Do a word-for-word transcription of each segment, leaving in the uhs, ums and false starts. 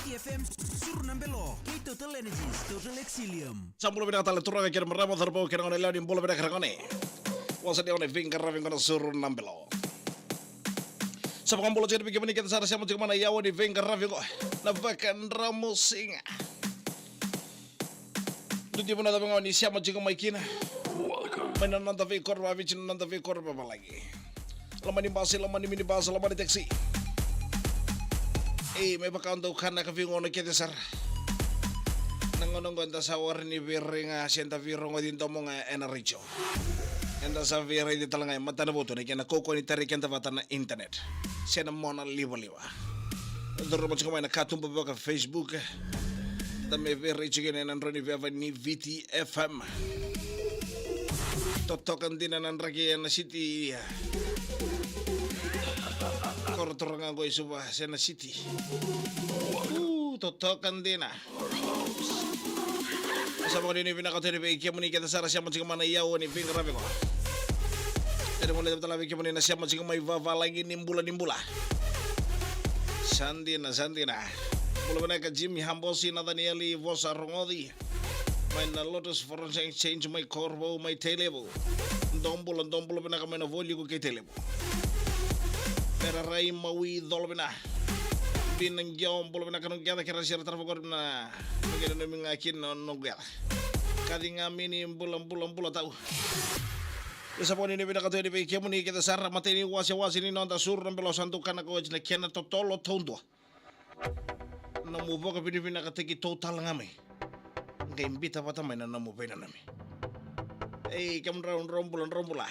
F M, Suru na Belo, kei Total Energies, Total Excellium. Sa bula vinaka tale turaga kei na marama, cauravou kei na gone yalewa, ni bula vinaka na gone. Vosa ni gone veiqaravi qo na Suru na Belo. Sa vakabula tiko vei kemuni kece sara sema tiko mai na yawa ni veiqaravi qo, na Vakadramusiga. Duti vuna cava ga o ni sema tiko mai kina. Mai na noda veikoro vaviti, na noda veikoro vavalagi. Loma ni basi, loma ni minibus, loma ni taxi. Ei, me vaka o dau kanaka vei gauna kece sara. Na gauna oqo eda sa wara ni veirai ga se da veirogoci domo ga ena retio. Eda sa veiraici tale ga e matanavotu na kena kaukaua ni tarai keda vata na internet se na mona livaliva. Curuma tiko mai na katuba vaka Facebook. Da me veirai tiko kina ena drau ni veva ni Viti F M. Totoka dina na draki ena siti. Koro turaga qo i Suva se na siti. U, totoka dina. Sa vakanuinui vinaka tale vei kemuni kece sara sema tiko mai na yawa ni veiqaravi qo. Ena gole tale vei kemuni na sema tiko mai vavalagi ni bula ni bula. Sa dina, sa dina. Bula vinaka Jimmy Hambosi, Nathanieli Vosa Rogoci. Mai na Lotus Foreign Exchange mai Korovou mai Tailevu. Dou bula, dou bula vinaka mai na Voliku kei Tailevu. Pera Rai Maui Colovina. Bina Qio, bula vinaka noqu yaca, kera sira tara vakori na noqu yaca, noqu yaca. Kaci ga mini bula, bula, bula tau. Ia sa vakanuinui vinaka tu yani vei kemuni kece sara, matai ni wasewase ni noda Suru na Belo sa dau kanaka oti na kena totolo taudua. Nomu vakavinavinakataki tou tale ga mai. Qai biuta vata mai na nomu veinanumi. Ei, kemudrau drau bula, drau bula.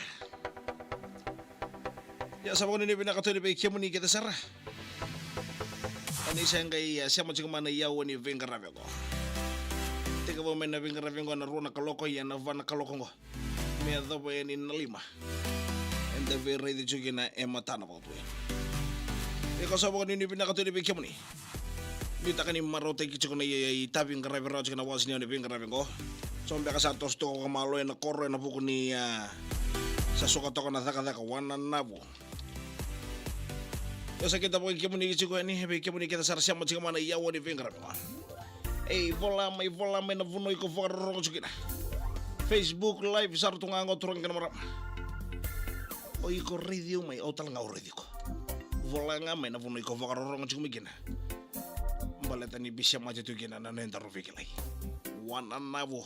Ia sa vakanuinui vinaka tu yani vei kemuni kece sara. O ni sa qai, e, sema tiko mai na yawa ni veiqaravi qo. Tekivu mai na veiqaravi qo na rua na kaloko, ia na va na kaloko qo me yacova yani na lima. Eda veiraici tiko kina e matanavotu. Iko sa vakanuinui vinaka tu yani vei kemuni. Nuitaka ni marautaki tiko na i, i, itavi qaravi rawa tiko na wasa ni yawa ni veiqaravi qo. So beka sa toso toka ko malo ena koro ena vuku ni, a, sa suka toka na cakacaka, wananavu. Ia sa kidavaki kemuni tiko yani, vei kemuni kece sara sema tiko mai na yawa ni veiqaravi qo. Ei, vola mai, vola mai na vanua iko vakarorogo tiko kina. Facebook Live sara tu ga qo turaga kei na marama. O iko raici au mai, au tale ga au raici iko. Vola ga mai na vanua iko vakarorogo tiko mai kina. Baleta ni biu semati tu kina na nodaru veikilai. Wananavu.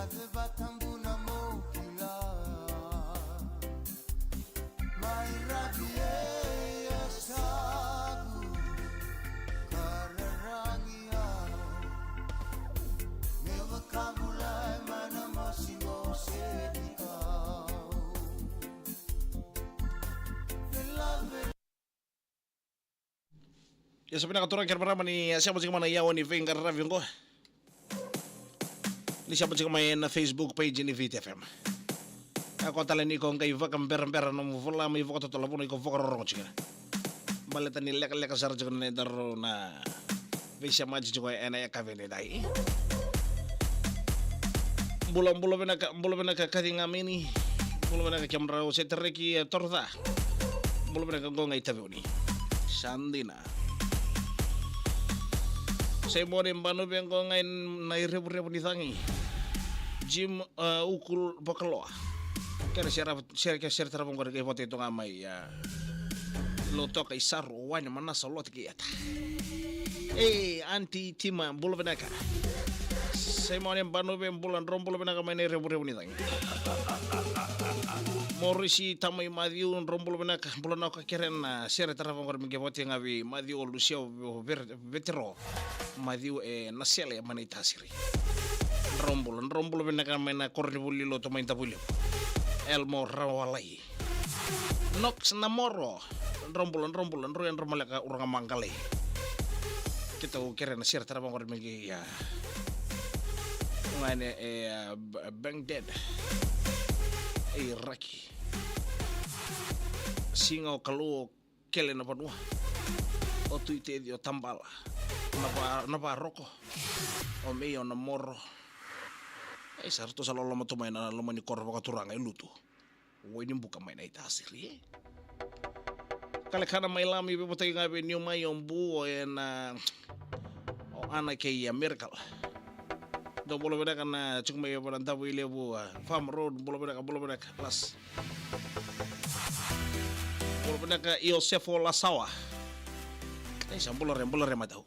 Vakatabuna mo kila mai ravi e asaku ka raragi au me vakabulai mai na masi mo se tikau. Ia sa vinaka turaga kei na marama ni sema tiko mai na yawa ni veiqaravi oqo. Ni sema tiko mai na Facebook page ni Viti F M. Ka ko tale ni ko qai vakaberabera nomu vola mai vakatotolo vuna iko vakarorogo tiko kina. Baleta ni lekaleka sara tiko na idaru na veisema tiko ena yakavi ni dai. Bula, bula vinaka, bula vinaka Kaci Gameni. Bula vinaka kemudrau Setereki, e, Toroca. Bula vinaka qo ga i Taveuni. Sa dina. Simone Banuve qo ga i Nairevurevu ni cagi. Jim, e, Ukul Vakaloa. Kere sera, sera, kere sera tarava qori kei vote toga mai, e, Lotoka i Saru, Wani Manasa, Lote kei Eta. E, Aunty Tima, bula vinaka. Simone Banuve, bula, drau bula vinaka mai Nairevurevu ni cagi. Morisi Tamai Maciu, drau bula vinaka, bula na ka kere na sere tarava qori me qai vote ga vei Maciu o Lusia o Ver-, Vetero. Maciu e Nasele mai na iTasiri. Drau bula, drau bula vinaka mai na koronivuli lotu mai Davuilevu. Elmo Rawalai. Nox Namoro. Drau bula, drau bula, drau yadra maleka uraga maqalai. Keitou kere na sere tarava qori me qai, a, gane e, a, B-, Bang Dead. E Raki. Siga o Kalou o Kele na vanua. O Tui Teci o Tabala. Na va, na varoko. O Mei o Namoro. E sa ratou sa loloma tu mai na loma ni koro vakaturaga e Lutu. Wai ni buka mai na iTasiri, e. Kalekana mai Lami, veivotaki ga vei Niu mai o Bu, o ena, o Ana kei a Miracle. Dou bula vinaka na tiko mai vana Davuilevu, a, Farm Road, bula vinaka, bula vinaka, Las. Bula vinaka Iosefo Lasawa. E sa bula re, bula re matau.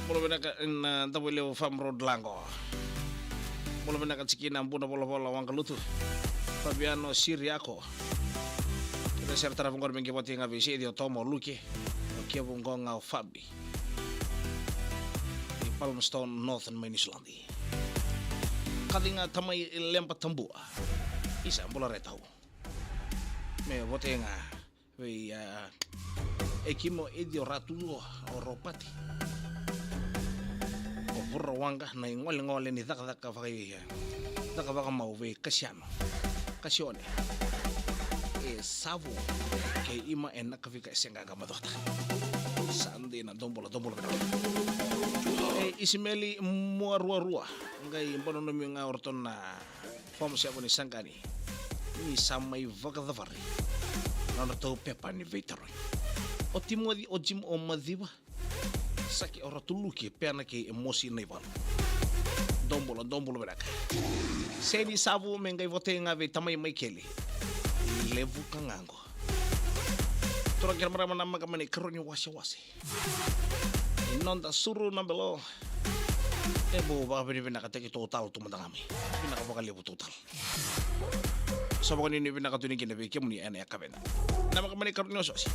Bula vinaka na Davuilevu Farm Road Lago. Bula vinaka Tikina Buna Volavola Waqalutu. Fabiano Siriako. Keda sera tarava qori me qai vati ga vei Sedi o Tomo o Luke. O Kevu qo ga o Fabi. I Palmerston Northern mai Niusiladi. Kaci ga Tamai Leba Tabua. Isa bula re tau. Me vote ga vei, a, Ekimo Edi o Ratu o Ropati. O Vura Waqa na igolegole ni cakacaka vaka, a, caka vakamau vei Kasiano. Kasione. E Savu. Kei Ima e Nakavika e Seqaqa Macota. Sa dina, dou bula, dou bula vinaka. E Isimeli Muaruarua. Qai bau nanumi ga o ratou na Form seven ni Saqani. Ni sa mai vakacavari na nodratou pepa ni veitarogi. O Timoci, o Jim, o Maciva. Saki o Ratu Luke, Pena kei Emosi Naivalu. Dou bula, dou bula vinaka. Seni Savu me qai votei ga vei Tamai Maikeli. Levu ka ga qo. Turaga kei na marama, namaka mai na ikarua ni wasewase. Ni noda suru na belo. E bau vakavinavinakataki total tu mada ga mai. Vinaka vakalevu total. Sa vakanuinui vinaka tu ni kina vei kemuni ena yakavi eda. Namaka mai na ikarua ni wasewase.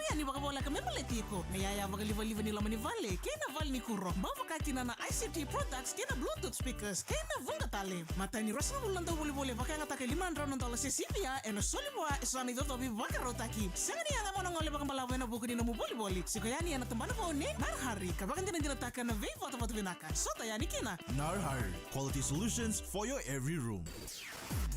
Oya ni vakavoleka me baleti iko na yaya vakalivaliva ni loma ni vale kei na vale ni kuro. Bau vaka kina na I C T products kei na Bluetooth speakers kei na vuqa tale. Matai ni ruasagavulu na dauvolivoli e vakayagataka e lima na drau na dola se sivia ena soli vua eso na icocovi vakarautaki. Sega ni yaga mo na gole vakabalavu ena vuku ni nomu volivoli. Siko yani ena tabana vou nei Narhari ka vakadinadinataka na veivotavota vinaka. Sota yani kina. Narhari, quality solutions for your every room.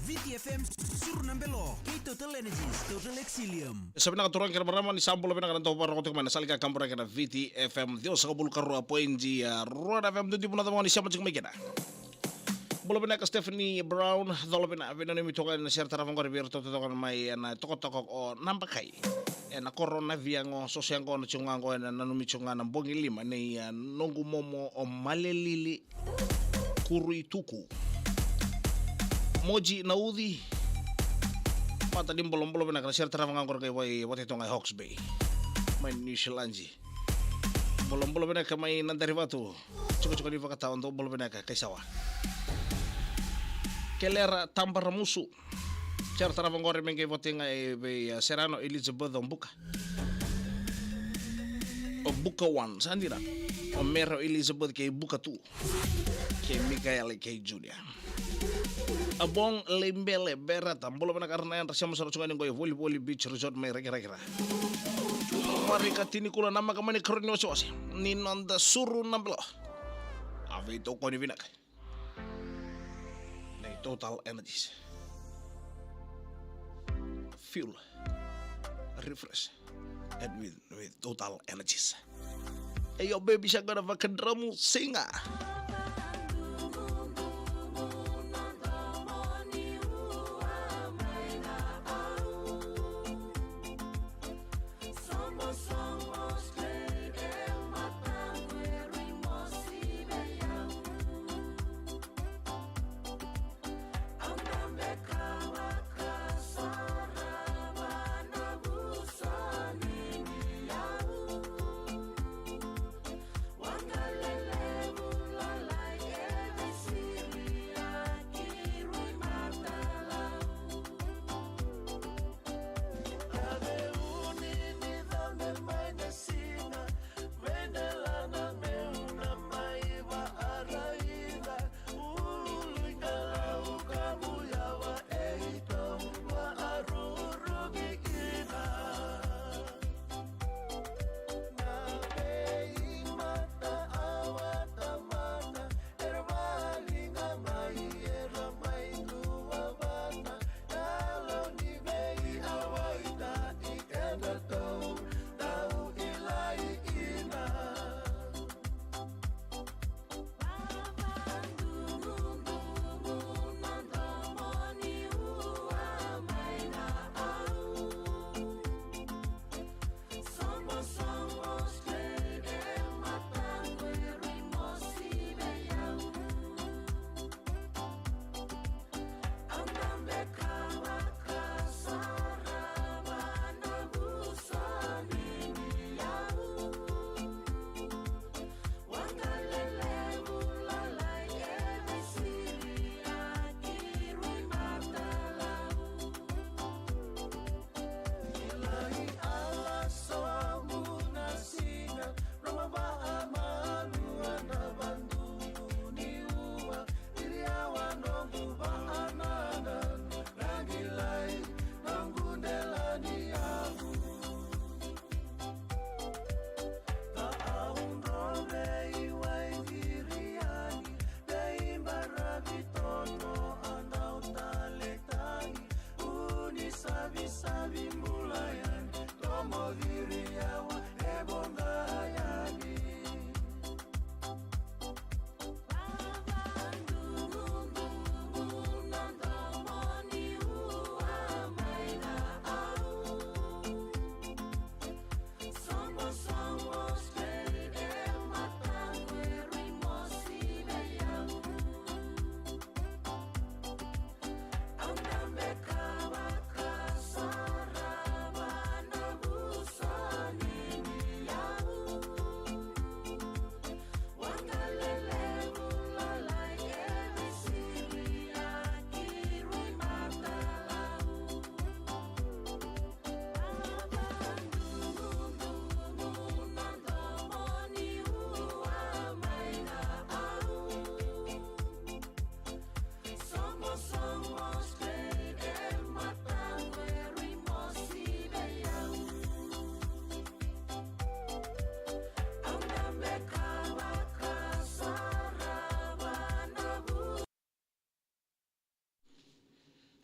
Viti F M, suru na belo kei Total Energies, Total Exilium. Sa vinaka turaga kei na marama, ni sa bula vinaka na dau vakarorogo tiko mai na sala ni kaburaki na Viti F M, ciwasagavulu ka rua poidi rua na F M, duidui vanua cava ga ni sema tiko mai kina. Bula vinaka Stephanie Brown, cola vinaka, veinanumi toka ena sere tarava qori vei iratou toka mai ena tokatoka o Nabakai. Ena koro na Viago, soso yaqona tiko ga qo ena nanumi tiko ga na bogi lima nei, a, noqu momo o Malelili Kuruituku. Moji na Uci. Mata ni bula, bula vinaka na sere tarava ga qori qai vei, vata toka ga e Hawke's Bay. Mai Niusiladi. Bula, bula vinaka mai Nadarivatu. Tiko, tiko ni vakatawa, dou bula vinaka, Kaisawa. Kelera Tabaramusu. Sera tarava qori me qai voti ga e vei, eh, Serano Elizabeth o Buka. O Buka one, sa dina. O Mero Elizabeth kei Buka two. Kei Mikaela kei Junior. A Bong Leibele Bereta, bula vinaka, ra na yadra sema sara tu ga ni qo e Volivoli Beach Resort mai Rakiraki ra. Marika Tinikula, namaka mai na karua ni wasewase ni noda suru na belo. A veitokoni vinaka. Nei Total Energies. Fuel. Refresh. And with, with Total Energies. Hey, yo, baby, sa gonna vakadramu singer.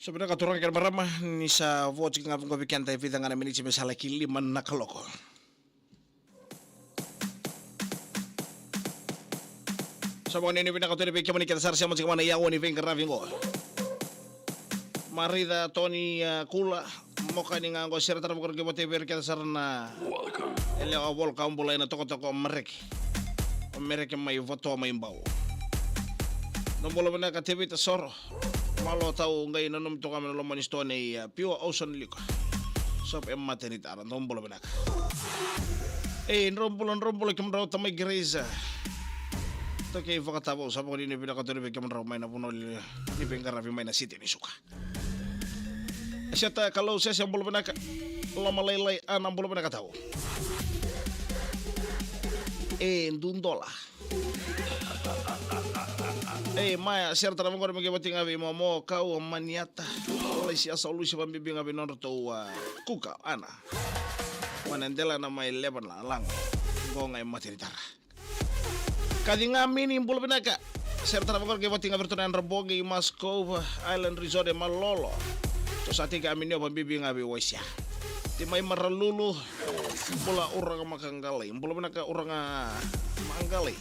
Sa vinaka turaga kei na marama, ni sa vo tiko ga vaqo vei keda e vica ga na miniti me sa laki lima na kaloko. Sa vakanuinui vinaka tu yani vei kemuni kece sara sema tiko mai na yawa ni veiqaravi qo. Marica Toni, a, Kula, Mokani ga qo, sere tara vakarautaki vata vei ira kece sara na yalewa Volcom, bula ena tokotoko Mareki. O Mereki mai Votoa mai Bau. Dou bula vinaka Tevita Soro. Malo tau qai nanumi toka mai na loma ni sitoa nei, a, Pure Ocean Liquor Shop e Matanitara. Dou bula vinaka. Ei, drau bula, drau bula kemudrau tamai Grace. Toki vakatavau, sa vakanuinui vinaka tu vei kemudrau mai na vanua ni veiqaravi mai na siti ni suka. Seta Kalou Sese, bula vinaka. Loma Lailai Ana, bula vinaka tau. E Dudola. Ei, Maya, sere tara vaqori me qai vati ga vei Momo, kau, Maniata. Laisi a sa lusi vabibi ga vei nodratou, a, kuka, Ana. Mana dela na mai leva na lago. Qo ga e mate ni tara. Kaci ga Mini, bula vinaka. Sere tara vaqori qai vati ga vei ratou na yadra bogi i Moscow Island Resort e Malolo. Tou sa tiki a Mini o vabibi ga vei Waisia. Ti mai Maralulu. Bula uraga makaqalai. Bula vinaka uraga maqalai.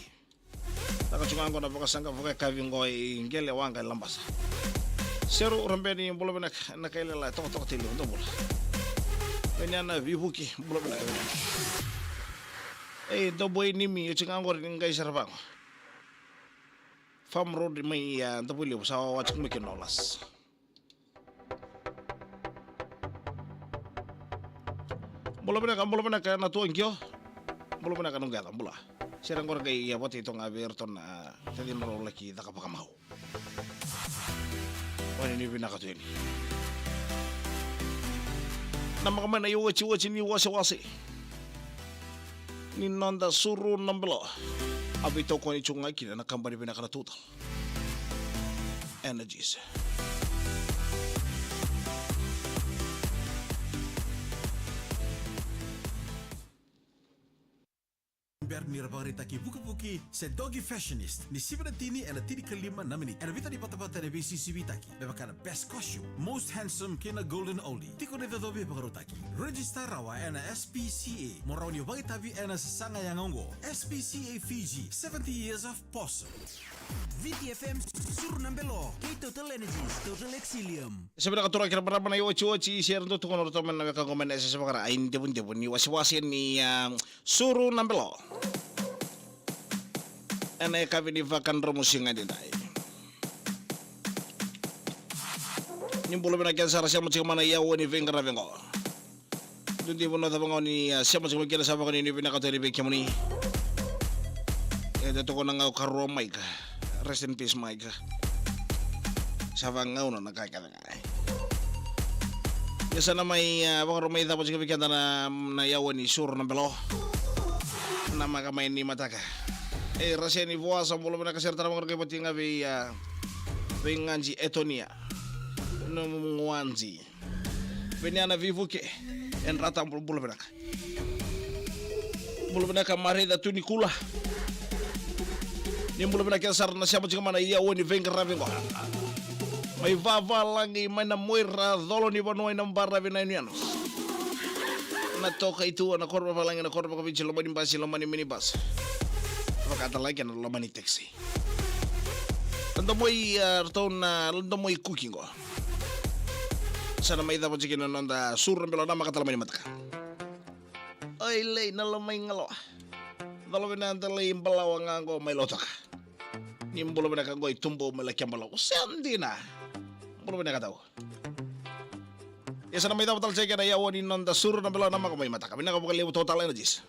Taka tu ga qo na vakasaqa vakayakavi qo i Qele Waqa i Labasa. Seru Rabeni, bula vinaka, na kai lela e tokatoka tiliu, dou bula. Veniana Vivuki, bula vinaka. Ei, Doboi Nimi, oti ga qori ni qai sara vaqo. Farm Road mai, a, Davuilevu, sa wawa tiko mai kina o Las. Bula vinaka, bula vinaka na Tuaqio. Bula vinaka na Qeca, bula. Sere qori qai, a, vata i toga vei iratou na, a, tacina rau laki caka vakamau. Oni ni vinaka tu yani. Namaka mai na iwatiwati ni wasewase ni noda Suru na Belo. A veitokoni tu ga kina na kabani vinaka na Total Energies. Bera ni ra vakaraitaki vukivuki se doggy fashionist ni sivi na tini ena tinikalima na miniti. Ena vica ni vatavata ena veisisivitaki me vaka na best costume, most handsome kei na golden oldie. Tiko na icocovi e vakarautaki. Register rawa ena S P C A mo rawa ni vakaitavi ena sasaga yaga oqo. S P C A Fiji, seventy years of Poso. Viti F M, Suru na Belo, kei Total Energies, Total Exilium. Sa vinaka turaga kei na marama na iwatiwati, se ra dau tukuna ratou mai na weka qo mai na S S F kara, ai devudevu ni wasewase ni, a, Suru na Belo. Ena yakavi ni vakadromusiga edaidai. Ni bula vinaka kece sara sema tiko mai na yawa ni veiqaravi qo. Dudi vanua cava ga o ni, a, sema tiko mai kina, sa vakanuinui vinaka tu yani vei kemuni. E, da tokona ga o Karua Mike. Rest in peace, Mike. Sa vagauna na ka kece ga. Ia sa na mai, a, vakarau mai cava tiko vei keda na, na yawa ni Suru na Belo. Namaka mai ni mataka. E, Raseni Vuasa, bula vinaka, sere tara vaqori qai vati ga vei, a, vei Gaji Etonia. Nomu Gaji. Veniana Vivuke, e Drata, bula, bula vinaka. Bula vinaka Marica Tunikula. Ni bula vinaka kece sara na sema tiko mai na yawa ni veiqaravi qo. Mai vavalagi mai na Moira, colo ni vanua ina baravi na yanuyanu. Na toka i tua, na koro vavalagi, na koro vakaviti, loma ni basi, loma ni minibus. Vakatalaki na loma ni taxi. Lada mai, a, ratou na lada mai kuki qo. Sa na mai cava tiko na noda Suru na Belo, namaka tale mai ni mataka. Oi lei na lomai galoa. Colo vina da lei balawa ga qo mai Lautoka. Ni bula vinaka qo i Tubou mai Lakeba Lau. Se dina. Bula vinaka tau. Ia sa na mai cava tale tiko na yawa ni noda Suru na Belo, namaka mai mataka. Vinaka vakalevu Total Energies.